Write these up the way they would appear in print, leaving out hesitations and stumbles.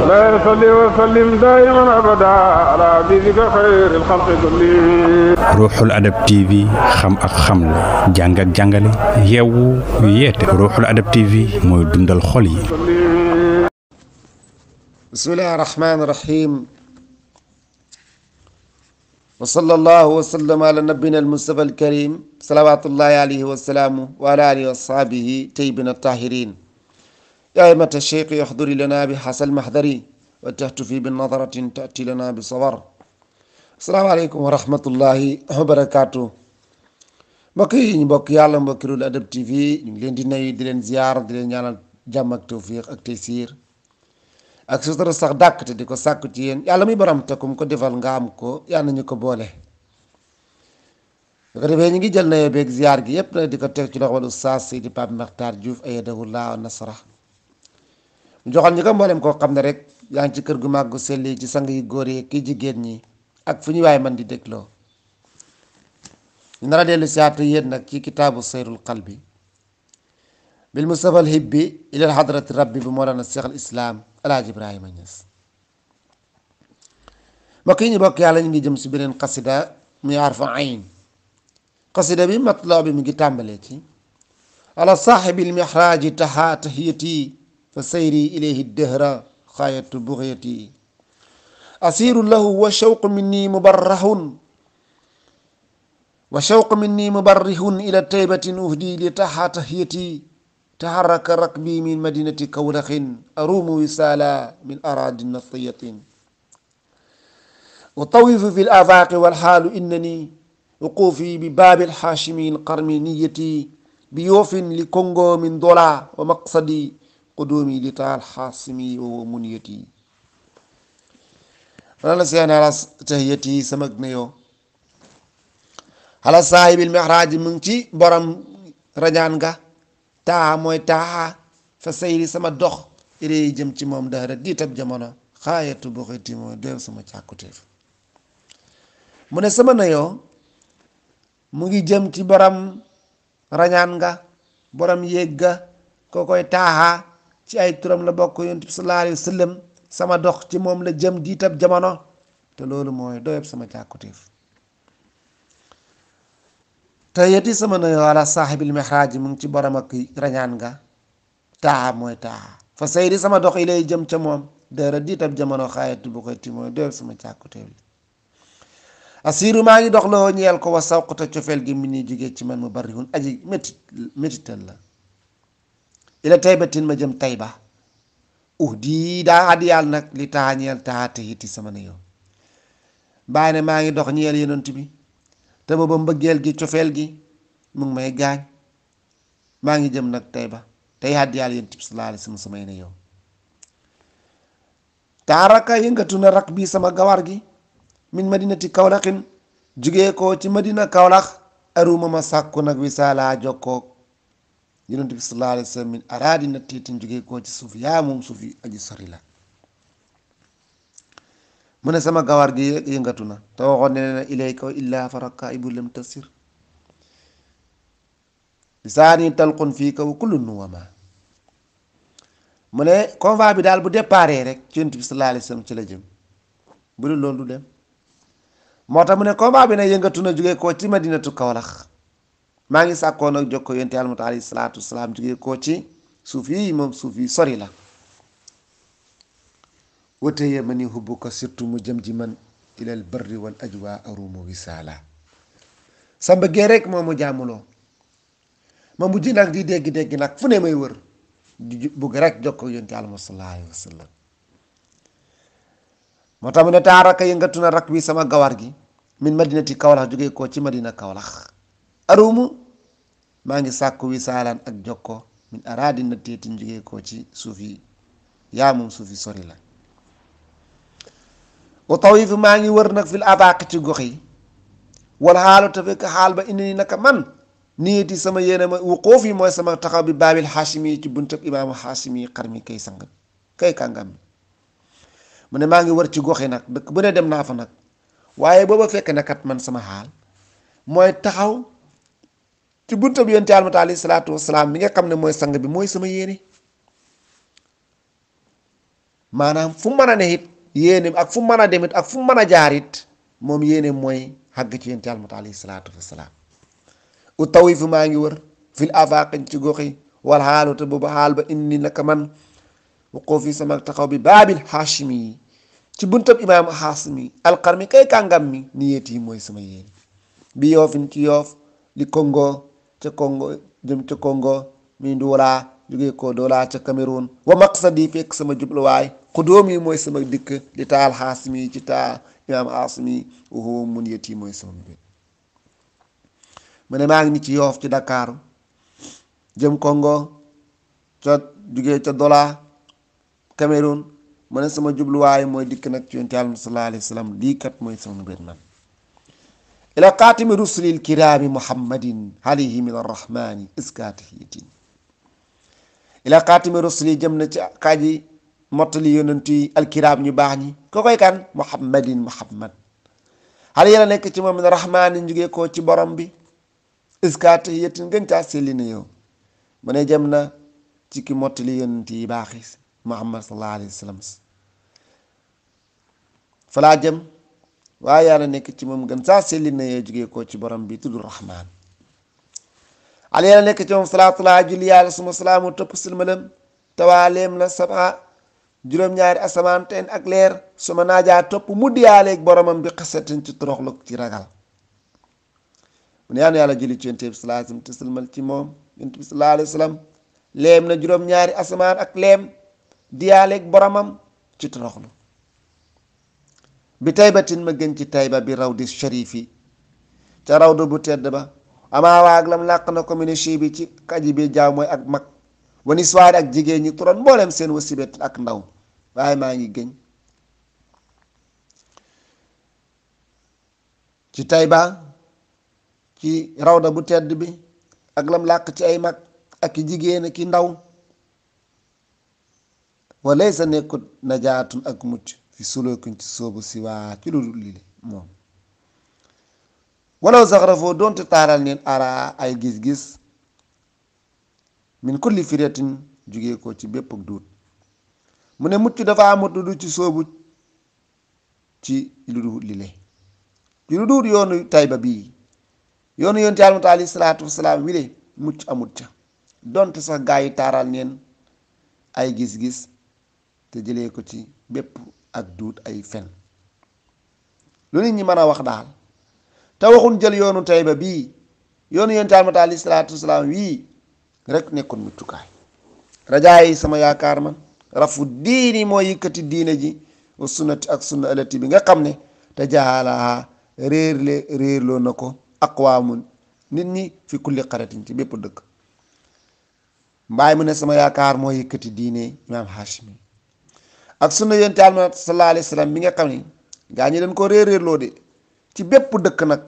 لا يصلي وسلم دائما ابدا على حبيبك خير الخلق كلهم. Ruuxul Adab TV xam ak xamle jàng ak jàngale yeewu yeete Ruuxul Adab TV mooy dundal xol yi. bismillahi rahmaani rahim wa sallallahu wa sallam ala nabina almustafa alkarim salawatullahi alayhi wa salaamu wa ala alihi wa ashabihi tayyibin tahirin ya aymata cheikh yahduri lana bi hasal mahdari wa tahtufi bi nadaratin tati lana bi sabar. assalaamu aleykum wa rahmatullahi wa barakatuh. mbokk yi ñu mbokk yàlla mbokki Ruuxul Adab TV ñu ngi leen di nuyu di leen ziyaar di leen ñaanal jàmm ak tawfiq ak taysiir ak sutura sax dàkk te di ko sàkku ci yéen yàlla muy borom te kum ko defal nga am ko yàlla nañu ko boole. bu ko defee ñu ngi jël nayoo beeg ziyaar gi yépp nag di ko teg ci loxol Oustaz Seydi Pape Makhtar Diouf ayyadahullah wa nasra mu joxal ñu ko mboolem koo xam ne rek yaa ngi ci kër gu màggu selli ci sang yu góor yi kii jigéen ñi ak fu ñu waay man di dégloo. ñu nar a dellu siyaatu yéen nag ci kitaabu sayrul qalbi bil mustafa al hibbi ilal hadrati rabbi bu Mawlana Cheikh al Islam Alaaji Ibrahima Niass. mbokk yi ñu bokk yàlla ñu ngi jëm si beneen xasida muy harfu ayn. xasida bi matloo bi mi ngi tàmbalee ci ala saaxibil mihraaji taha tahiyati fa sayri ilayhi dëhra xaayatu buxyati asiru lahu wa shawqu minni mubarrahun wa shawqu minni mubarrihun ila taybatin uhdi li taha tahiyati taharraka rakbi min madinati kawlaxin arumu wisala min aradin natiyatin utawifu fi l-afaaqi walxaalu innani wuquufi bi baabil xaashimi l-qarmi niyati bi yoofin li kongo min dola wa maqsadi qudumi li taal xaasimi wa muniyati. wala la seen ala tahiyati sama nuyoo ala saahibil mihraaji mu ngi ci borom rañaan nga taa mooy taa fa sayri sama dox iree jëm ci moom dara diitab jamono xaayatu buxiti mooy doy sama càkkutéef. mu ne sama nuyoo mu ngi jëm ci borom rañaan nga borom yéeg ga koo koy taaxa ci ay turam la bokk yonent bi sallallahu alayhi wa sallam sama dox ci moom la jëm diitab jamono te loolu mooy doyab sama càkkutéef. te yeti sama nuyoo ala saaxibil mihraaji mu ngi ci borom ak rañaan nga taaxa mooy taaxa fa sayri sama dox yi lay jëm ca moom dara diitab jamono xaayatu bu koy ti mooy doyab sama càkkutéef li asiru maa ngi dox loo ñeel ko wa sawqata cofeel gi mi ni jógee ci man mu bari hun aji métital la ila taybatin ma jëm tayba di daa addi yàlla nag li taxa ñeel taxa te yiti sama nuyoo bàyyi ne maa ngi dox ñeel yonent bi te booba mbëggeel gi cofeel gi mu ngi may gaañ maa ngi jëm nag tayba tey addi yàlla yonent bi sallallahu alayhi wasallam samay nuyoo taaraka yëngatu na rak bi sama gawar gi min madinati kawlaxin jugee ko ci madina kawlax aruma ma sàkku nag wisaala jokkoo yonent bi sallallahu alayhi wa sallam min araadi na tiitin jugee ko ci suuf yaa moom suuf yi aji sori la. mu ne sama gawar gi yëngatu na te waxoon ne na ilayka illa faraka ibu lam tasir lisaani talqun fii kaw kullu nuwama. mu ne convoi bi daal bu déparé rek ci yonent bi sallallahu alayhi wa sallam ci la jëm bu dul loolu du dem. moo tax mu ne combat bi nag yëngatu na jógee koo ci madinatu kawlax maa ngi sàkkoo nag jokko yonent yàlla mu alayhi salaatu wasalaam jógee koo ci suuf yi moom suuf yi sori la. wateye ma ni hubbu ko surtout mu jëm ji man ilal barri wal ajwa arumu wisaala sa mbëggee rek moo mu jaamuloo ma mujj nag di dégg-dégg nag fu ne may wër di bugg rek jokko yonent yàlla mu sallallahu alayhi wa sallam. moo tax mu ne taaraka yëngatu na rak bi sama gawar gi min madinati kawlax jógee ko ci madina kawlax arumu maa ngi sàkku wisaalaan ak jokko min araadi na téetin jógee ko ci suuf yi yaa moom suuf yi sori la. wa tawifu maa ngi wër nag fil abaaq ci gox yi wala xaalu te fekk xaal ba indi ni naka man niyeti sama yéene ma wuquuf yi mooy sama taxaw bi baabil xaashimi yi ci buntab imaamu xaashimi yi xar mi kay sang kay kàngam bi. mu ne maa ngi wër ci gox yi nag dëkk bu ne dem naa fa nag waaye booba fekk na kat man sama xaal mooy taxaw ci bunta bi yonent Yàlla alayhi salaatu wasalaam mi nga xam ne mooy sang bi mooy sama yéene maanaam fu mën a ne it yéene ak fu mën a demit ak fu mën a jaar it moom yéene mooy xàgg ci yonent Yàlla alayhi salaatu wasalaam u tawi fu maa ngi wër fil afaqin ci gox yi wal xaalu te boobu xaal ba indi naka man waqoo fi sama taxaw bi baabil xaashimi yi ci buntab imaam xaasimi alqarmi kay kàngam mi niyet yi mooy sama yéene bi yoofin ci yoof li Congo ca Congo jëm ca Congo mi Nduwala jógee ko Dola ca Cameroun wa maqsadi fekk sama jubluwaay xudóom yi mooy sama dikk li taal xaasimi ci taa imaam xaasimi waxoo mun yet yi mooy sama mbir mu ne maa ngi ni ci yoof ci Dakar jëm Congo ca jógee ca Dola Cameroun mu ne sama jubluwaay mooy dikk nag ci yonent Yàlla sallallahu alayhi wa sallam lii kat mooy sama mbir man ila xaatimi rusulil kiraami muhammadin alayhi min arrahmani iskaatihiyatin ila xaatimi rusuli jëm na ci kaaji mottali yonent yi alkiraam ñu baax ñi ko koy kan muhammadin muhammad xale yéena nekk ci moom min arrahmani jógee ko ci borom bi iskaatihiyatin gën caa selli na yow mu ne jëm na ci ki mottali yonent yi baaxi muhammad sallallahu alayhi wa sallam falaa jëm waaye yàlla nekk ci moom gën saa selli na yee jógee ko ci borom bi tudd rahmaan ala yàlla nekk ci moom salaatulaa julli yàlla suma salaamu topp silmalam tawaaleem la sama juróom-ñaari asamaan teen ak leer suma naajaa topp mudd yaaleeg boromam bi xasatin ci toroxlu ci ragal mu ne yàlla julli ci yonent bi sallallahu alayhi wa sallam te silmal ci moom yonent bi sallallahu alayhi wa sallam leem na juróom-ñaari asamaan ak leem di yaaleeg boromam ci toroxlu bi taybatin ma gën ci tayba bi raw di sharifi ca rawdu bu tedd ba amaa waag lam làq na ko mine chi bi ci kaji bi jaaw mooy ak mag wani soir ak jigéen ñi turoon mboolem seen wasibet ak ndaw waaye maa ngi gëñ ci tayba ci rawda bu tedd bi ak lam làq ci ay mag ak jigéen ak ndaw walay sa nekkut najaatun ak mucc fi sulookuñ ci soobu si waa ci lu dul lii moom walaw saxrafoo doonte taaral neen ara ay gis-gis min kulli firatin jugee ko ci bépp duut mu ne mucc dafa amut lu du ci soobu ci lu dul lii ci lu dul yoonu tayba bii yoonu yonent Yàlla alayhi salaatu wasalaam wile mucc amut ca doonte sax gaa yi taaral neen ay gis-gis te jëlee ko ci bépp ak duut ay fen lu nit ñi mën a wax daal te waxuñ jël yoonu tayba bii yoonu yonent Yàlla alayhi salaatu wasalaam wii rek nekkoon muccukaay rajaa yi sama yaakaar man rafu diini moo yëkkati diine ji wa sunnati ak sunna alati bi nga xam ne te jaalaha réerloo na ko aqwaamun nit ñi fi kulli xaratin ci bépp dëkk mbaay mu ne sama yaakaar moo yëkkati diine imaam Haashimi ak sunna yonent Yàlla sallallahu alayhi wa sallam bi nga xam ne gaa ñi dañ ko réeréerloo de ci bépp dëkk nag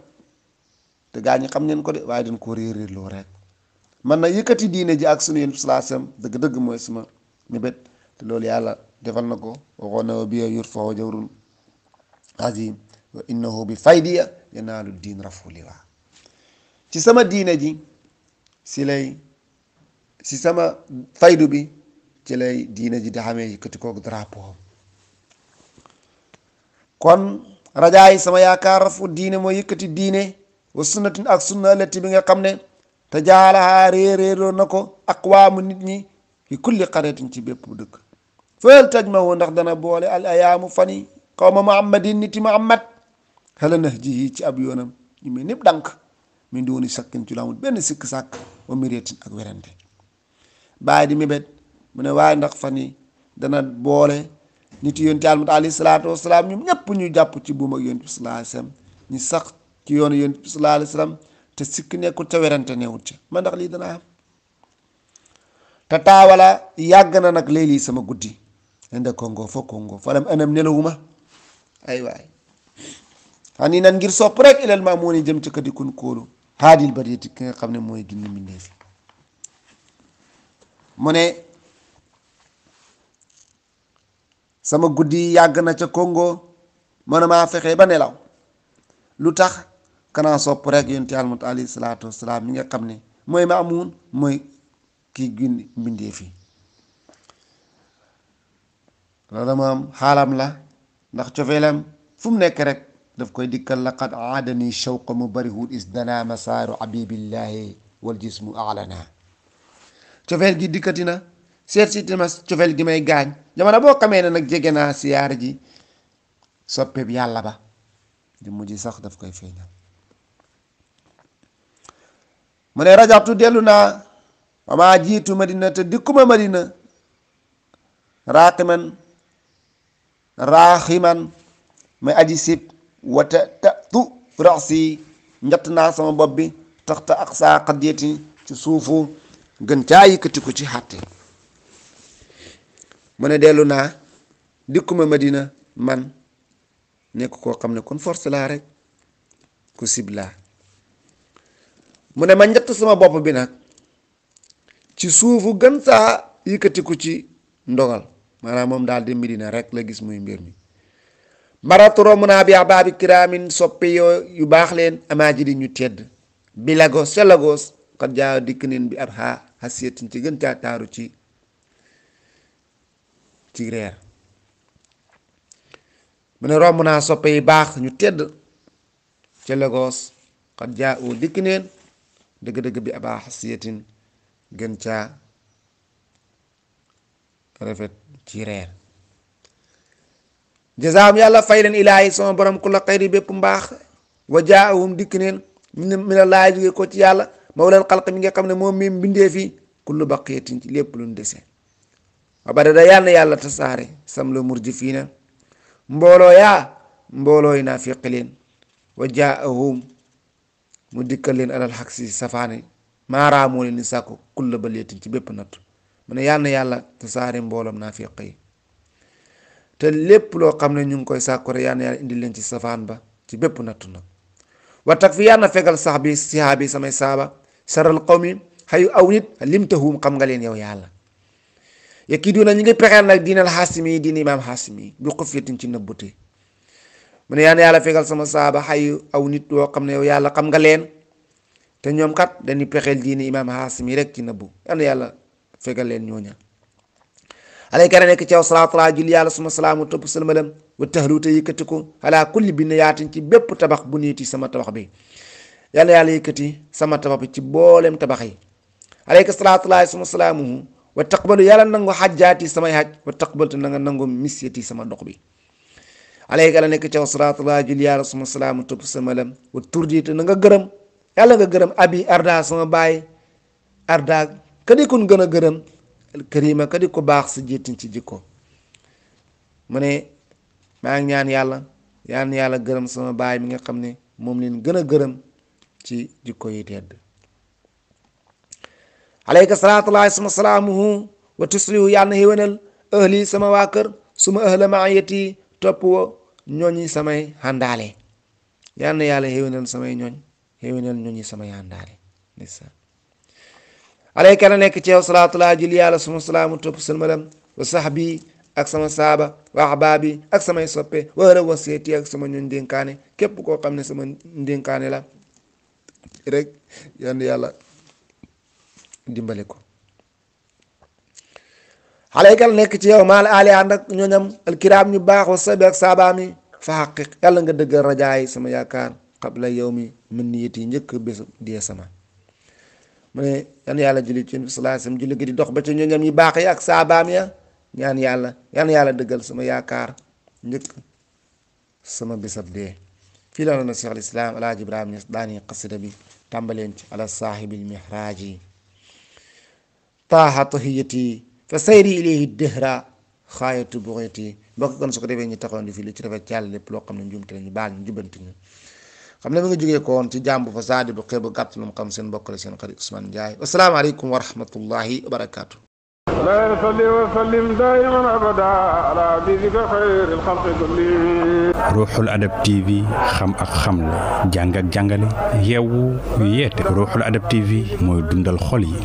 te gaa ñi xam neen ko de waaye dañ ko réeréerloo rek man na yëkkati diine ji ak sunna yonent sallallahu alayhi wa sallam dëgg-dëgg mooy sama mébét te loolu yàlla defal na ko waxoon na bi yurfa'u jawrun azim wa innahu bi faydiya yanaalu diin rafuliwa ci sama diine ji si sama faydu bi ci lay diine ji di xamee yëkkati kooku drapeau kon rajaa yi sama yaakaar rafu diine mooy yëkkati diine wa sunnatin ak sunna lati bi nga xam ne te jaalaha réeréeroo na ko aqwaamu nit ñi fi kulli xaratin ci bépp dëkk fël taj ma woo ndax dana boole al ayaamu fani xawma muhammadin niti muhammad xala nax ji ci ab yoonam ñu mel népp dànk mi dooni sakkin ci lu amul benn sikk sàkk wa mireetin ak werante bàyyi di mébét mu ne waaye ndax fan yi dana boole nit yonent Yàlla alayhi salaatu wasalaam ñoom ñëpp ñu jàpp ci buum ak yonent bi sallallahu alayhi wasallam ñu sax ci yoonu yonent bi sallallahu alayhi wasallam te sikk nekkul ca werante newut ca man ndax lii dana am te taawala yàgg na nag léegi sama guddi inde Congo fo Congo fa lam anam nelawuma ay waay xam ni nan ngir sopp rek ilal ma moo ni jëm ci kadi kun kóolu haadil bariyati ki nga xam ne mooy ginni mbindee fi mu ne sama guddi yàgg na ca Congo mën a maa fexe ba nelaw lu tax kanaa sopp rek yonent Yàlla alayhi salaatu wasalaam mi nga xam ne mooy maamuun mooy kii ginni mbindee fi loolu moom xaalam la ndax cofeelam fu mu nekk rek daf koy dikkal laqad aadani shawqa mu barihul is dana masaaru habibillahi wal jismu alana cofeel gi dikkati na seet si ma cofeel gi may gaañ jamono boo xamee ne nag jege naa siyaar ji soppeeb yàlla ba di mujj sax daf koy feeñal mu ne rajabtu dellu naa wama jiitu madina te dikkuma madina raaximan may aji sib wata tu raxsi njatt naa sama bopp bi taxta ak saa xadiyati ci suufu gën caa yëkkati ko ci xàtte mu ne dellu naa dikkuma madina man nekk koo xam ne kon force laa rek ku sib laa mu ne ma njatt sama bopp bi nag ci suufu gën saa yëkkati ko ci ndogal maanaam moom daal di Medina rek la gis muy mbir mi maratu romb naa bi ahbaabi kiraamin soppe yoo yu baax leen amaaji di ñu tedd bi lagos ca lagos xat jaa dikk neen bi ab xasiyatin ci gën caa taaru ci reer mu ne romb naa soppe yi baax ñu tedd ca lagos xat jaa u dikk neen dëgg-dëgg bi ab xasiyatin gën caa rafet ci reer jazaam yàlla fay leen ilaahi sama borom ku la xayri bépp mbaax wa jaahum dikk neen mi la laay jóge ko ci yàlla mawlal xalq mi nga xam ne moom mi mbindee fi kullu baqiyatin ci lépp luñ dese wa badada yàlla yàlla tasaare sam la murjifiina mboolooy naa feqi leen wa jaahum mu dikkal leen alal xaq si safaane maaraamoo leen ni sàkku kulla baliyatin ci bépp nattu mu ne yàlla tasaare mbooloom naa feq yi te lépp loo xam ne ñu ngi koy sàkku rek yàlla indi leen ci safaan ba ci bépp nattu nag wa tak fi yàlla fegal sax bi sihaabi samay saaba saral qawmi xayu aw nit limtahum xam nga leen yow yàlla yekki duna ñu ngi pexeel nag diinal xaasimi yi diin imaam xaasimi yi bi xufiyatin ci nëbbute mu ne yàlla fegal sama saaba xayu aw nit yoo xam ne yow yàlla xam nga leen te ñoom kat dañuy pexeel diini imaam xaasimi rek ci nëbbu yàlla fegal leen ñooña alayka nekk ci yow salaatulaa julli yàlla suma salaamu topp salmalam wa tahluute yëkkati ko ala kulli bi yaatin ci bépp tabax bu niiti sama tabax bi yàlla yëkkati sama tabax bi ci boolem tabax yi alayka salaatulaa suma salaamuhu wa taqbalu yàlla nangu xajjaati samay xaj wa taqbaltu na nga nangu misyati sama dox bi alayka nekk ci yow salaatulaa julli yàlla suma salaamu topp salmalam wa turdiite na nga gërëm yàlla nga gërëm abi arda sama baay arda kadi kun gën a gërëm karima kadi ko baax sa jéttin ci jikko mu ne maa ngi ñaan yàlla gërëm sama baay mi nga xam ne moom leen gën a gërëm ci jikko yi tedd alayka salaatullahi suma salaamuhu wa tuslihu yàlla na xéwénal ahli sama waa kër suma ahla maayati topp wo ñooñi samay xàndaale yàlla na yàlla xéwénal samay ñooñi samay xàndaale ndeysaan alayka la nekk ci yow salaatullah julli yàlla suma salaamu topp salmalam wa sahbi ak sama saaba wa ahbaabi ak samay soppe wala waseeti ak sama ñoñ ndénkaane képp koo xam ne sama ndénkaane la rek yàlla dimbale ko alayka la nekk ci yow maal aali ànd ak ñoñam alkiraam ñu baax wa sabi ak saabaami fa xaqiq yàlla nga dëggal rajaay sama yaakaar qabla yow mi min niyati njëkk bés die sama mu ne yàlla julli ci sallallahu alayhi wasallam julli gi di dox ba ci ñoñam yi baax yi ak saabaam ya ñaan yàlla dëggal sama yaakaar njëkk sama bésab dee fii la na Cheikh al Islam Alaaji Ibrahima Niass daani qasida bi tàmbaleen ci ala saahibil mihraaji taaha tahiyati fa sayri ilayhi dëhra xaayatu bughiti mbokk kon su ko defee ñu taxawoon di fii lu ci rafet ci yàlla lépp loo xam ne njuumte la ñu baal ñu jubbanti ñu xam ne mi nga jógee ko woon ci jàmbu fa saadi bu xeebu gàtt lu mu xam seen mbokk la seen xarit Ousmane Ndiaye wasalaamaaleykum wa rahmatullahi wa barakaatu. لا يصلي وسلم دائما ابدا على حبيبك خير الخلق كلهم. Ruuxul Adab TV xam ak xamle jàng ak jàngale yeewu yeete Ruuxul Adab TV mooy dundal xol yi.